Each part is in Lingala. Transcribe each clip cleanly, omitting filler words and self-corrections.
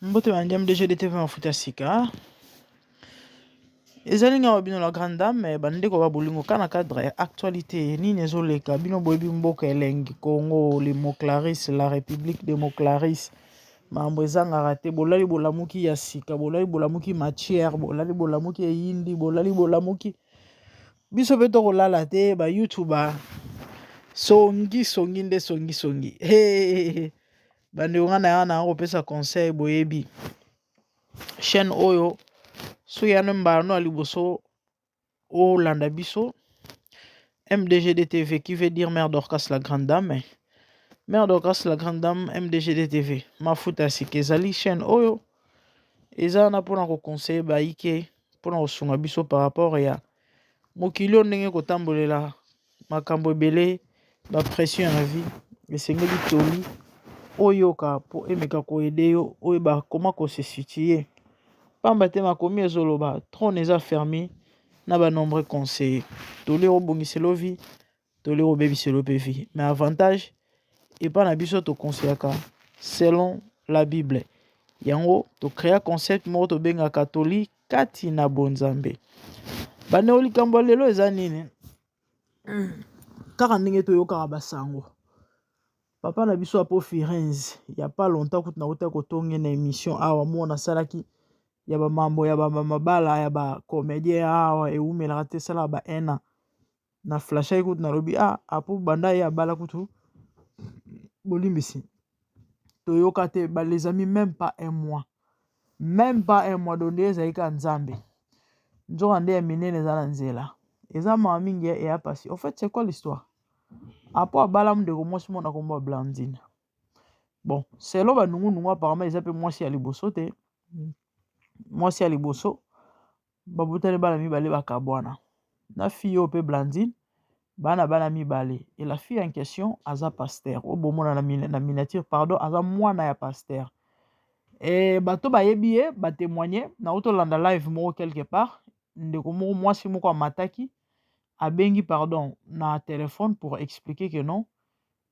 Mbote ba ndiam DGDTV mafuta sika. Ezali nga wa bino la grande dame bandeko ba bolingo kana cadre ya actualité nini ezoleka bino boyebi mboka elengi Congo le Moclaris la République de Moclaris mambo ezangaka te bolali bolamuki ya sika bolali bolamuki matière bolali bolamuki eyindi bolali bolamuki biso mpe tokolala te ba youtuber songi songi nde songi songi hey. Bandeko nga naya na kopesa conseil boyebi chaîne oyo soki yano mbala no ya liboso olanda biso MDGDTV qui veut dire Mère Dorcas la grande dame. Mère Dorcas la grande dame MDGDTV mafuta ya sika ezali chaîne oyo eza wana mpona koconseille bayike mpona kosunga biso par rapport ya mokili oyo ndenge kotambolela makambo ebele ba pression ya vie esengeli toli oyoka mpo emeka koede yo oyeba koma ko se situer pamba te makomi ezoloba trone eza fermi na ba nombreux conseillers toli ekobongisela yo vie toli ekobebisela yo mpe vie mais avantage epa na biso tokonseyaka selon la bible yango tocrea concept moko tobengaka toli kati na bonzambe bandeko likambo ya lelo eza nini kaka ndenge toyokaka basango papa na biso apo firenze ya pas longtemps kutu nauta kotonge na émission awa mwana asalaki ya bamambo ya bamabala ya bacomédien awa ewumelaka te esalaka ba un an na flashaki kutu nalobi ah apo banda ye abala kutu bolimbisi toyoka te ba les amis même pas un mois même pas un mois donde ezali kaka nzambe nzoka nde ya minene eza na nzela eza mawa mingi eya pasi au fait c'est quoi l'histoire apo abala ndeko mwasi moko na kombo ya blandine bon selo banungunungu apparemment eza mpe mwasi ya liboso te mwasi ya liboso babotani bana mibale bakabwana na fille oyo mpe blandine bana bana mibale et la fille en question aza pasteur oyo bomona na miniature pardon aza mwana ya pasteur e bato bayebi ye batémoigne nautolanda live moko quelque part ndeko moko mwasi moko amataki abengi pardon na téléphone pour expliquer que non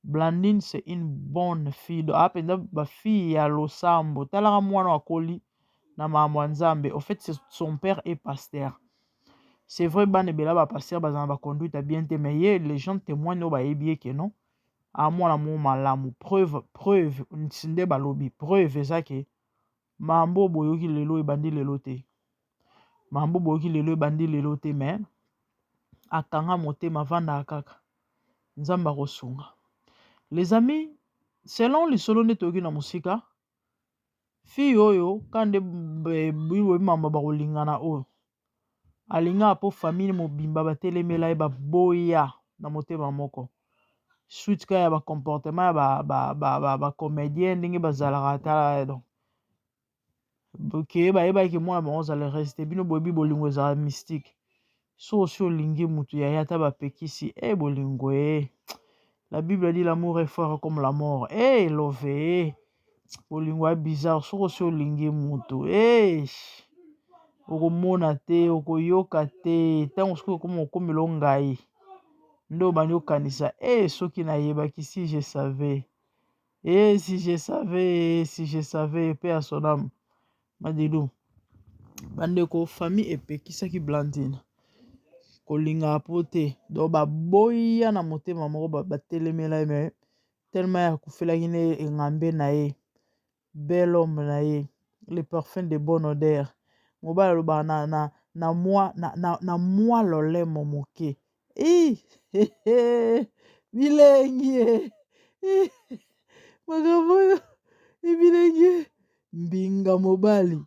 Blandine c'est une bonne fille donc aza mpenza bafille ya losambo talaka mwana akoli na makambo ya nzambe au fait son père est pasteur c'est vrai bana ebele bapasteur baza na baconduite ya bien te mais ye les gens témoignent oyo bayebi ye ke non amwana moko malamu preuve preuve nde balobi preuve eza ke mambo boyoki lelo ebandi lelo te mambo boyoki lelo ebandi lelo te mais akanga motema avandaka kaka nzambe akosunga les amis selon lisolo nde toyoki na mosika fille oyo ka nde boyebi mambo bakolingana oyo alingaka mpo famille mobimba batelemela ye baboya na motema moko suite kaka ya bacomportement ya bacomédien ndenge bazalaka tala donc ke bayebaki mwana bango ozala reste bino boyebi bolingo ezala mystique so osi olingi mutu yaya ata bapekisi e bolingo e la bible dit l'amour est fort comme la mort e love e bolingo ya bizarre soki osi olingi mutu e okomona te okoyoka te ntango soki okoma okomela ngai nde obandi okanisa e soki nayebaki si je savais e si je savais si je savais pe ya son âme madilu bandeko famille epekisaki blandine kolingaka po te donc baboya na motema moko batelemela ye mais tellement ya akufelaki ne engambe na ye bel homme na ye le parfum de bonne odeur mobali alobaka na, na, na mwa na, na, na mwa lolemo moke i bilengi makambo oyo ebilengi mbinga mobali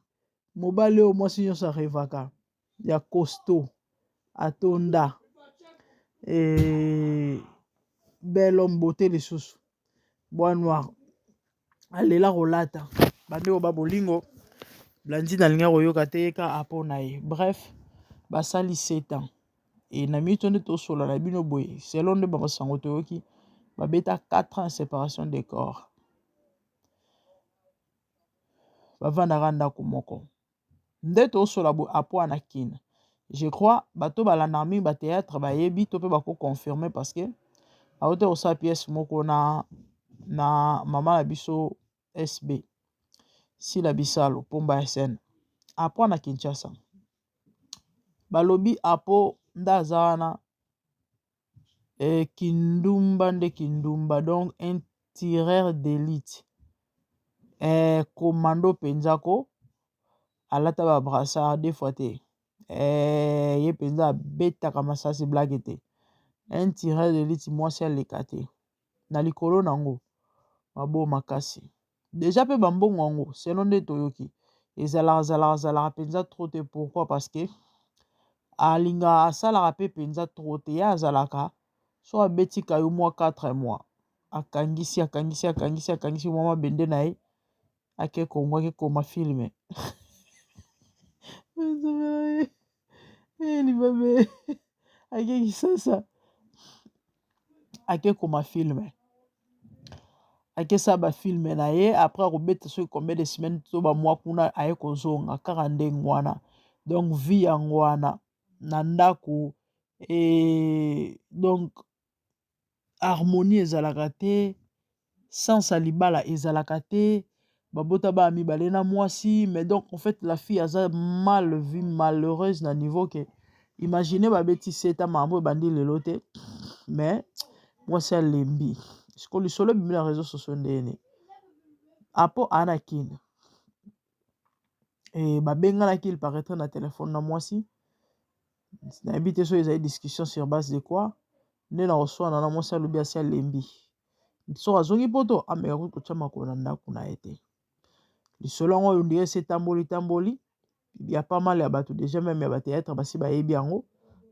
mobali oyo mwasi nyonso arevaka ya costaud atonda e, bel homme beauté lisusu bois noir alela kolata bandeko ba bolingo blandine alingi koyoka te ye ka apo na ye bref basali 7 ans e na minute nde tosola na bino boye selon nde bamasango toyoki babeta 4 ans séparation de corps bavandaka ndako moko nde tosola boye apo na kina je crois bato balandaka mingi bathéâtre bayebi to mpe bakoconfirme parce que auti kosala pièce moko na mama na biso sb. Sila Bisalu pomba ya scène Apo na Kinshasa balobi Apo nde aza wana eh, kindumba nde kindumba donc un tireur d'élite eh, commando mpenza ko alata ba brassard deux fois te eh, ye mpenza abetaka masasi blague te un tireur d'élite mwasi aleka te na likolo nango mabo makasi deja mpe bambongo yango selon nde toyoki ezalaka zalaka zalaka mpenza trop te. Pourquoi? Parce que alingaka asalaka mpe mpenza trop te. Ye azalaka so abetika yo mwa 4 mois, akangisi akangisi akangisi akangisi mwa mabende na ye, ake Kongo, ake koma film libabe, ake Kisasa, ake koma film, akesala bafilm na ye. Après akobeta soki combien de semaine to bamwa kuna, aye kozonga kaka ndenge wana. Donc vie yango wana na ndako e, donc harmonie ezalaka te, sens ya libala ezalaka te. Babota bana mibale na mwasi, mais donc en fait la fille aza mal vue, malheureuse na niveau ke imagine babeti seta makambo ebandi lelo te, mais mwasi alembi. Siko lisolo ebimi na réseau sociaux ndeni Apo aa na Kine e babenganaki, il paraîtrait, na telefone na mwasi. Nayebi te soki ezali discussion sur base de quoi nde na koswana na mwasi. Alobi asi alembi, soki azongi Poto ameka kutu kotia makolo na ndako na ye te. Lisolo yango oyo ndire esi etamboli tamboli ya pas mal ya bato déjà, même ya bathéâtre basi bayebi yango.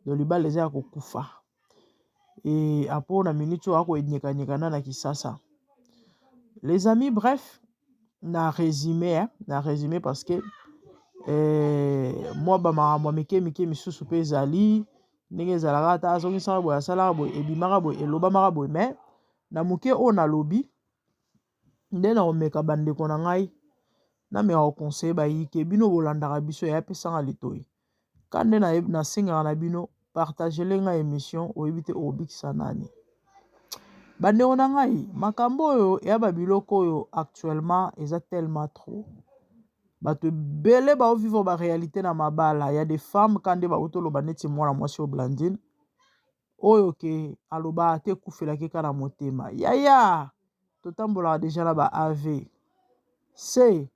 Donc libala eza ya kokufa e Apo na minute oyo akoenyekanyeka na Kisasa, les amis. Bref, na résumé, hein, na résumé, parce que mwa bamakambo ya mike mike misusu mpe ezali ndenge ezalaka, ata azongisaka boye, asalaka boye, ebimaka boye, elobamaka boye, mais na moke oyo nalobi nde na komeka. Bandeko na ngai, nameka koconseiller bayike bino bolandaka biso ya apesanga litoi ka nde nasengaka na bino, partagele ngai émission. Oyebi te okobikisa nani. Bandeko na ngai, makambo oyo eya babiloko oyo actuellement eza tellement trop. Bato ebele baovivre baréalité na mabala ya des femmes ka nde bauti oloba neti mwana mwasi oyo Blandine oyo ke alobaka te, ekufelaki kaka na motema. Yaya, totambolaka deja na ba AVC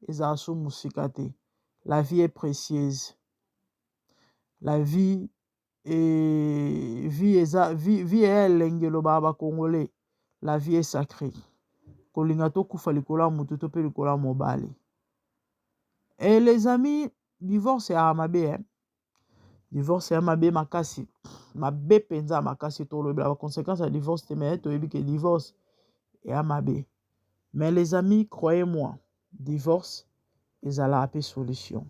ezala so mosika te. La vie est précieuse, la vie e vie eza vie, vie eya elengi, elobaka bacongolais, la vie est sacrée. Kolinga tokufa likolo ya motu to mpe likolo ya mobali. Et les amis, divorce eyaka mabe, eh? Divorce ya mabe makasi, mabe mpenza makasi. Tolobela baconséquence ya divorce te, mais toyebi ke divorce eya mabe. Mais les amis, croyez moi, divorce ezalaka mpe solution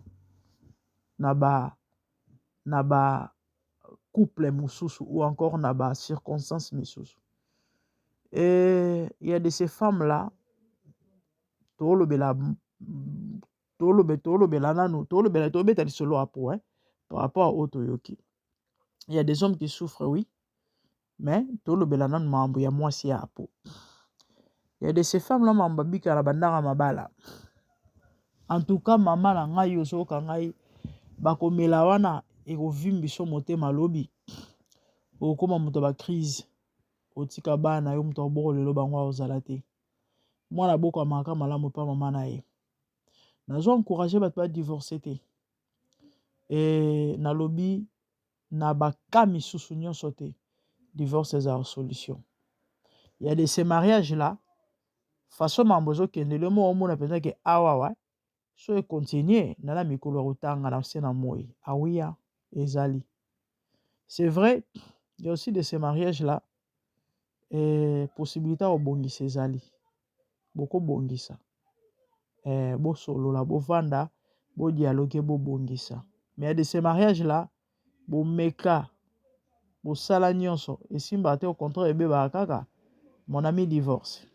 na ba couple mosusu ou encore na ba circonstance misusu. Et il y a de ces femmes là tolobela tolobela nanu tolobela tobeta lisolo Apo, hein, par rapport à oyo toyoki. Il y a des hommes qui souffrent, oui, mais tolobela nanu makambo ya mwasi ya Apo. Il y a de ces femmes là makambo babikaka na bandaka mabala. En tout cas, mama na ngai, ozoyoka ngai, bakomela wana ekovimbi biso motema. Lobi okokóma moto ya bacrise, otika bana yo moto aboko lelo bango akozala te. Mwana abokwamaka malamu epa mama na ye. Nazo encourage bato badivorce te e, nalobi na baka misusu nyonso te divorce ezala solution. Ya de ces mariages là, façon makambo ezokende lelo, omona mpenza ke awawa so econtinue nana mikolo ya kotanga na se na moi awiya ezali. C'est vrai, il y a aussi de ces mariages là eh, possibilité ya kobongisa ezali. Bokobongisa eh, bosolola, bovanda, bodialogue, bobongisa. Mais ya de ces mariages là bomeka, bosala nyonso, esimbaka te, au contraire ebebaka kaka. Mon ami, divorce,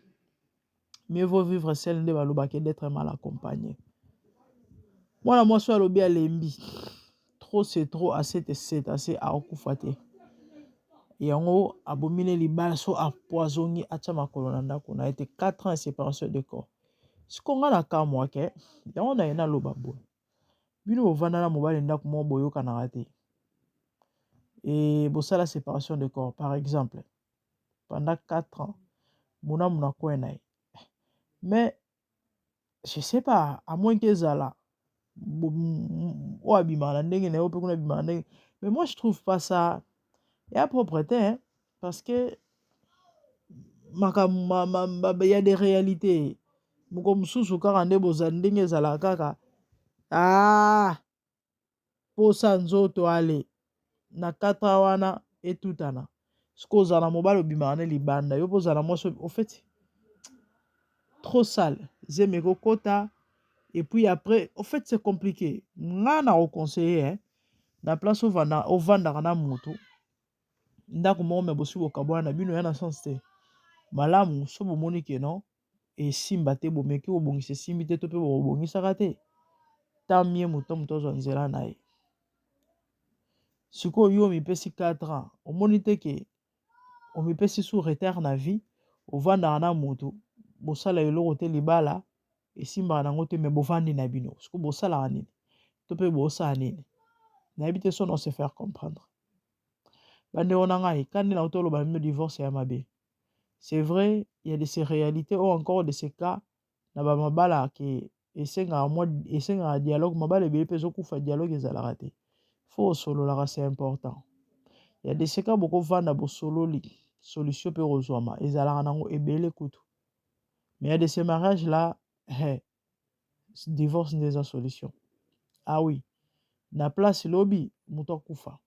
mieux vaut vivre seul nde balobaki d'être mal accompagné. Mwana mwasi oyo alobi alembi, trop c'est trop, assez c'est assez, akokufa te. Yango abomi ne libala. So Apo azongi, atya makolo na ndako na ye te. 4 ans ya séparation de corps. Sikoyo nga na kamwa ke yango naye naloba boye bino bovanda na mobali ndako moko boyokanaka te e bosala séparation de corps par exemple pendant 4 ans muna muna coin na ye mais je sais pas à moins que ezala oyo abimaka na ndenge na ye oyo mpe kuna abimaka na ndenge mais moi je trouve pas ça ya propre te hein, parce que makambo ya des réalités moko mosusu kaka nde bozali ndenge ezalaka kaka ah posa nzoto ale na 4 ans wana etutana soki ozala na mobali obimaka ne libanda yo mpo ozala na mwasi au fait trop sale zemi ekokota et puis après au fait c'est compliqué. Nga na koconseiller hein, na place ovanda ovandaka na motu ndako moko me bosi bokabwana na bino ya na sens te malamu so bomoni ke non esimba te bomeki kobongisa esimbi te to mpe bokobongisaka te tant mieux moto moto azwa nzela na ye. Sikoyo yo omipesi 4 ans omoni te ke omipesi sous retard na vie ovandaka na motu bosala eloko te libala esimbaka nango te me bovandi na bino sikoyo bosalaka nini to mpe bosala nini nayebi te so na se faire comprendre bandeko na ngai kandi na toloba bino divorce ya mabe. C'est vrai, il y a de ces réalités ou encore de ces cas na bamabala ke esengaka mwa esengaka dialogue mabala ebele mpe ezokufa dialogue ezalaka te fo osololaka c'est important. Il y a de ces cas bokovanda bosololi solution mpe kozwama ezalaka nango ebele kutu mais il y a de ces mariages là hey, divorce nde eza solution. Ah oui, na place lobi moto akufa.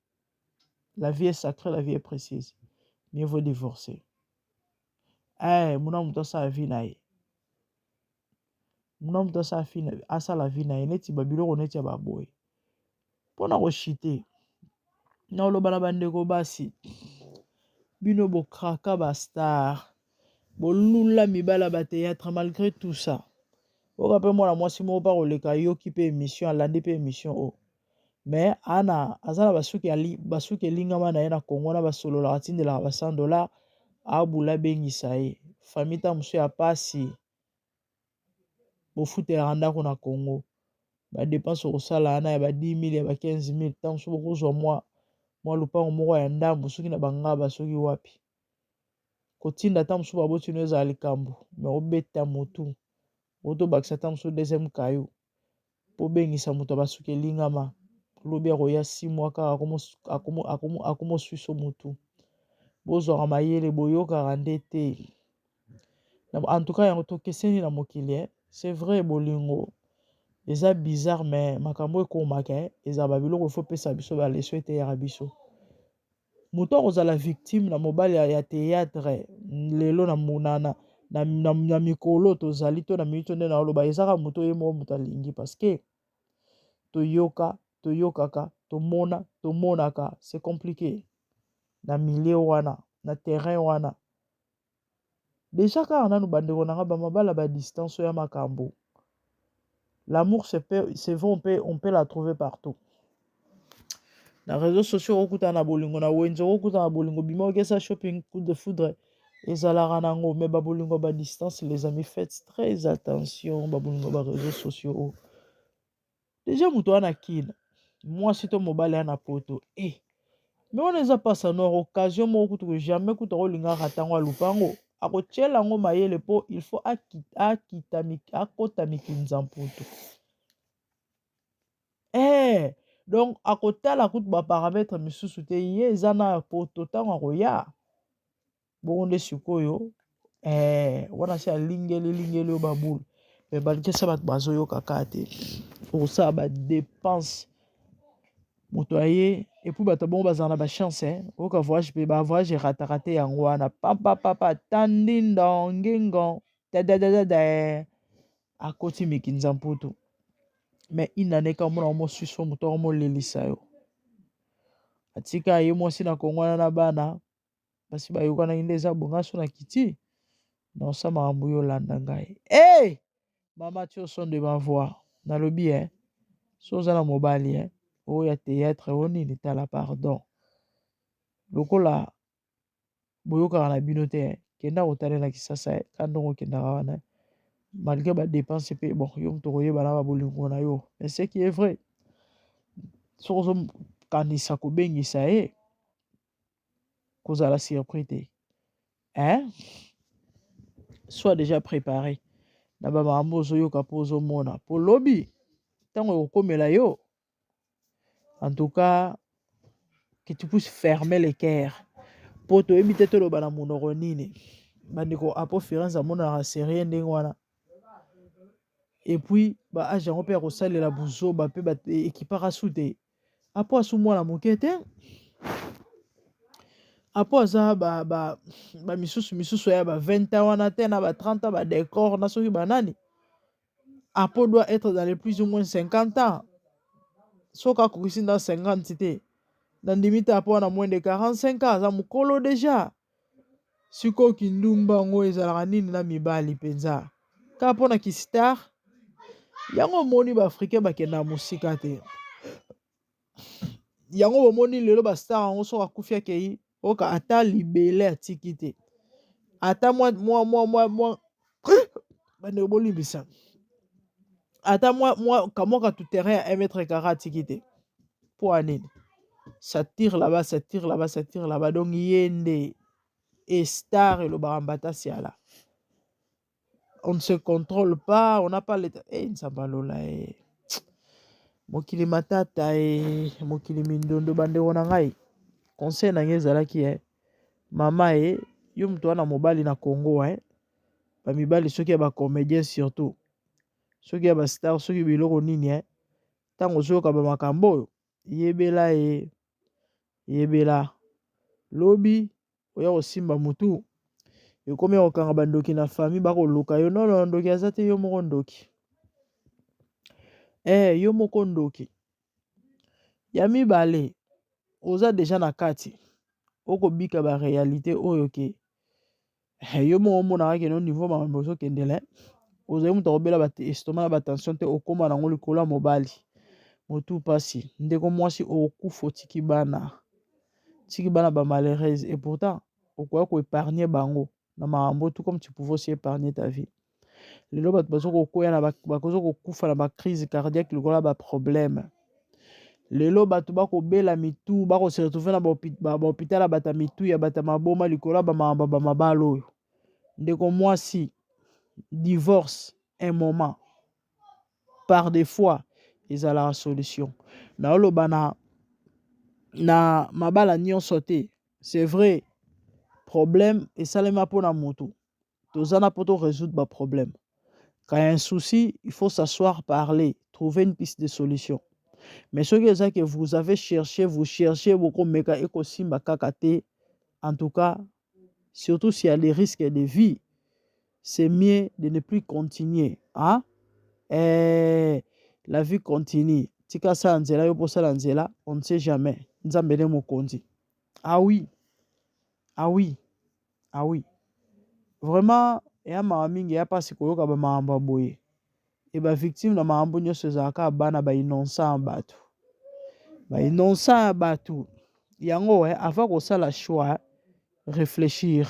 La vie est sacrée, la vie est précieuse, mieux vaut divorcer. Eh, muna moto asala vie na ye muna moto asala vie na ye neti babiloko neti ya baboye mpona koshite na oloba na bandeko basi bino bokraka bastar bolula mibala bathéâtre malgré tout ça oyoka mpe mwana mwasi moko mpa koleka ayoki mpe émission alandi mpe émission oyo mais ana aza na basuki basuki elingama na ye na Kongo wana basololaka atindelaka ba 100 $ abula abengisa ye famille ta mosusu ya pasi bofutelaka ndako na Kongo badépenses okosala wana ya ba 10 000 ya ba 15 000 ntango mosusu bokozwa mwa mwa lupango moko ya ndambo soki na bangaba soki wapi kotinda ata mosusu baboti no ezala likambo me obeta motu otobakisa ata mosusu deuxième caillou mpo obengisa moto ya basuki elingama lobi akoya 6 mois kaka akomoswiso motu bozwaka mayele boyokaka nde te. En tout cas yango tokeseni na mokili. C'est vrai, bolingo eza bizarre mais makambo ekomaka ezala babiloko efo pesa biso baleçon eteyaka biso moto akozala victime na mobali ya théâtre lelo na, na, na, na, na, na mikolo tozali to na minute nde na oloba ezaka moto ye moko moto alingi parce que toyoka toyokaka tomona tomonaka c'est compliqué na milieu wana na terrain wana déjà kaka nanu bandeko na nga bamabala badistance oyo ya makambo. L'amour, c'est vrai, on peut la trouver partout na réseaux sociaux okokutana na bolingo na wenze okokutana na bolingo bima okesa shopping coup de foudre ezalaka nango mais babolingo badistance, les amis, faites très attention. Babolingo baréseaux sociaux oyo déjà moto wana kina mwasi to mobali ya na poto e mais wana eza pasa noire occasion moko kutu jamais kutu akolingaka ntango alupango akotiela yango mayele mpo il faut akita akota mikinza mputu eh, donc akotala kutu baparamètre misusu te ye eza na poto ntango akoya bongo nde sikoyo eh, wana si alingeli lingeli oyo babulu me balikesa bato bazoyoka kaka te okosala badépenses moto aye et puis bato bongo bazala na bachance oyoka voyage mpe bavoyage erataka te yango wana papapapa tandinda ngengo dadadadada akoti mikinza mputu mais inane ka omona omoswiso moto akomolelisa yo atika ye mwasi na Kongo wana na bana basi bayokanaki nde eza bonga so na kiti naosa makambo oyo olanda ngai hey! Mama ti au son de ma voix nalobi e so oza na mobali e oyo ya théâtre oyo nini tala pardon lokola boyokaka na bino te kenda kotalela Kisasa ka ndongo okendaka wana. Malgre ba depenses pe bon yo moto okoyeba na ba bolingo na yo mais ce qui est vrai soki ozokanisa kobengisa ye kozala surpris te hein soit déjà préparé na ba makambo ozoyoka mpo ozomona mpo lobi ntango ekokomela yo. En tout cas, que tu puisses fermer le cœur. Po toyebi te toloba na monoko nini. Bandeko Apo Firenze amonanaka serieux ndenge wana. Et puis ba age yango mpe ya kosalela buzoba mpe ba ekipaka su te. Apo asu mwana moke te. Apo aza ba ba ba misusu misusu ya ba 20 ans wana te na ba 30 ans ba decor na soki ba nani. Apo doit être dans les plus ou moins 50 ans. Soki akokisi nda 50 te. Nandimi te Apo wana moins de 45 ans aza mokolo deja. Sikoyo kindumba yango ezalaka nini na mibali mpenza? Kaka mpo na kistar? Yango omoni ba africain bakendaka mosika te. Yango bomoni lelo ba star yango soki akufi akei oka ata libele atiki te ata mwa mwa mwa mwa mwa bandeko bolimbisa ata mwa mwa kamwa katu terrain ya 1 mètre carré atiki te mpo ya nini ça tire là-bas ça tire là-bas ça tire là-bas donc ye nde e star elobaka mbata siala on ne se contrôle pas on n'a pas le eh nzambe alola eh mokili matata eh mokili mindondo bandeko na ngai conseil na ngai ezalaki eh mama eh yo moto wana mobali na Congo eh bamibali soki ya bacomédien surtout soki ya bastar soki biloko nini eh ntango ozoyoka bamakambo oyo yebela ye yebela lobi oya kosimba mutu ekomi ya kokanga bandoki na famille bakoluka yo nono ndoki aza te yo moko ndoki eh yo moko ndoki ya mibale oza deja na kati okobika ba realite oyo ke eh, yo moko omonaka ke no niveau makambo ozokendela ozali moto akobela ba estomac na ba tension te okóma nango likolo ya mobali motu mpasi ndeko mwasi okokufa otiki bana tiki bana ba malheureuse et pourtant okoya ko épargner bango na makambo tout comme tu pouvais aussi épargner ta vie lelo bato bazo kokwea na bakozo kokufa na ba crise cardiaque lokola ba problème lelo bato bakobela mitu bakose retrouver na bahôpital ya bato ya mitu ya bato ya maboma likolo ya bamakambo ya bamabala oyo ndeko mwasi divorce un moment par des fois ezalaka solution naoloba na na mabala nyonso te c'est vrai problème esalema mpona motu toza na mpo to résoudre ba problème quand il y a un souci il faut s'asseoir parler trouver une piste de solution mais soki eza que vous avez cherché vous cherchez bokomeka ekosimba kaka te en tout cas surtout s'il y a des risques de vie c'est mieux de ne plus continuer hein? eh, la vie continue tika sala nzela yo mposala nzela on ne sait jamais nzambe nde mokonzi ah oui ah oui ah oui vraiment eya mawa mingi eya mpasi koyoka bamakambo ya boye e bavictime na makambo nyonso ezalaka bana bainnocent ya bato bainnocent ya bato yango avant kosala choix réfléchir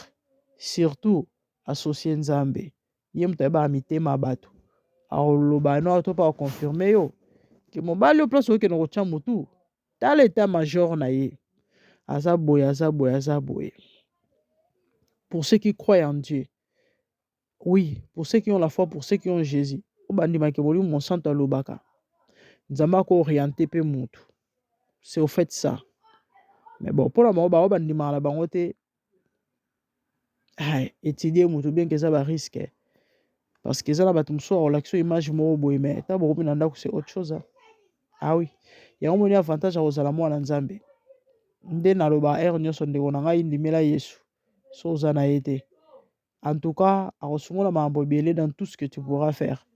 surtout associer nzambe ye moto ayebaka mitema ya bato akoloba no to mpe akoconfirme yo ke mobali oyo place okende kotya motu tala état major na ye aza boye aza boye aza boye pour ceux qui croient en Dieu oui pour ceux qui ont la foi pour ceux qui ont Jésus oyo bandimaki molimo mosantu alobaka nzambe akooriente mpe motu c'est au fait ça mais bon mpona bango bango bandimaka na bango te étudier motu bien que eza barisque parce que eza na bato mosusu akolakisa image moko boye mais ntango bokomi na ndako c'est autre chose ah oui yango moni avantage ya kozala mwana nzambe nde naloba heure nyonso ndeko na ngai ndimela yesu so oza na ye te en tout cas akosungola makambo ebele dans tout ce que tu pourras faire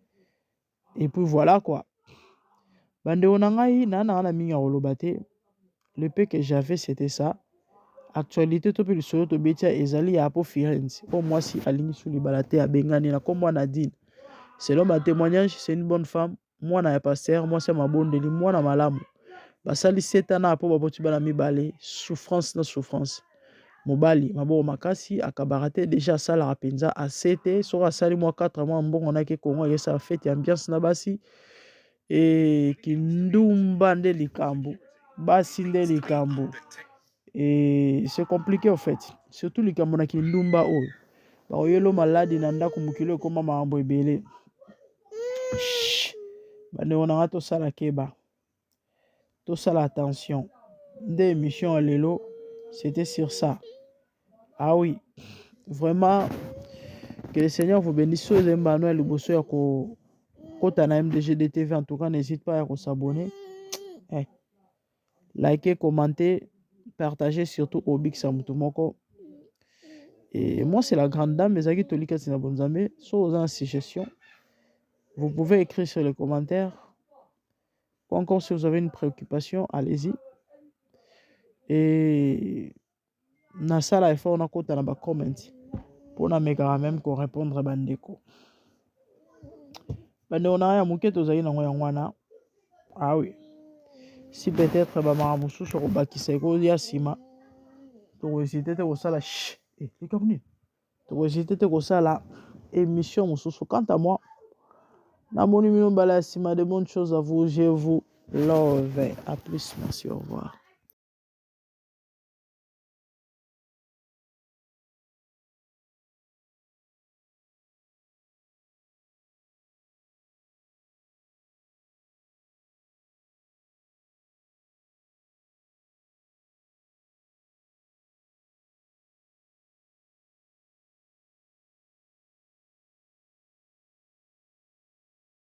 et puis voilà quoi bandeko na ngai naa na nga na mingi ya koloba te le peu que j'avais c'était ça actualité to mpe lisolo tobetia ezali ya apo firenze oyo mwasi alingi su libala te abengani na nkombo ya nadine selon batémoignage c'est une bonne femme mwana ya pasteur mwasi ya mabondeli mwana malamu basali setana mpo baboti bana mibale souffrance na souffrance. Mobali maboko makasi akabaka te deja asalaka mpenza ase te soki asali mwa 4 mois mbongo nake Congo akesala fete ya ambiance na basi e kindumba nde likambo basi nde likambo e c'est compliqué au fait surtout likambo na kindumba oyo bakoyelo maladi na ndako mokili ekoma makambo ebele. Bandeko na nga tosala keba, tosala attention. Nde émission ya lelo c'était sur ça. Ah oui, vraiment que le Seigneur vous bénisse. Soki ezali mbano ya liboso ya kokota na MDGD TV, en tout cas n'hésite pas ya kos'abonner, eh. Liker, commenter, partager, surtout obikisa motu moko. Et moi, c'est la grande dame ezalaki toli kati na bonzambe. So oza na suggestion, vous pouvez écrire sur les commentaires, ou encore si vous avez une préoccupation, allez-y. Et nasala effort nakota na bacomment mpo namekaka même korépondre bandeko. Bandeko na ngai ya moke, tozali nango yango wana. Ah oui, si peut-être bamaka mosusu akobakisa ekoya nsima, tokohésite te kosala likambo nini, tokohésite te kosala émission mosusu. Quant à moi, namoni bino mbala ya nsima. De bonnes choses à vous, je vous love. À plus, merci, au revoir.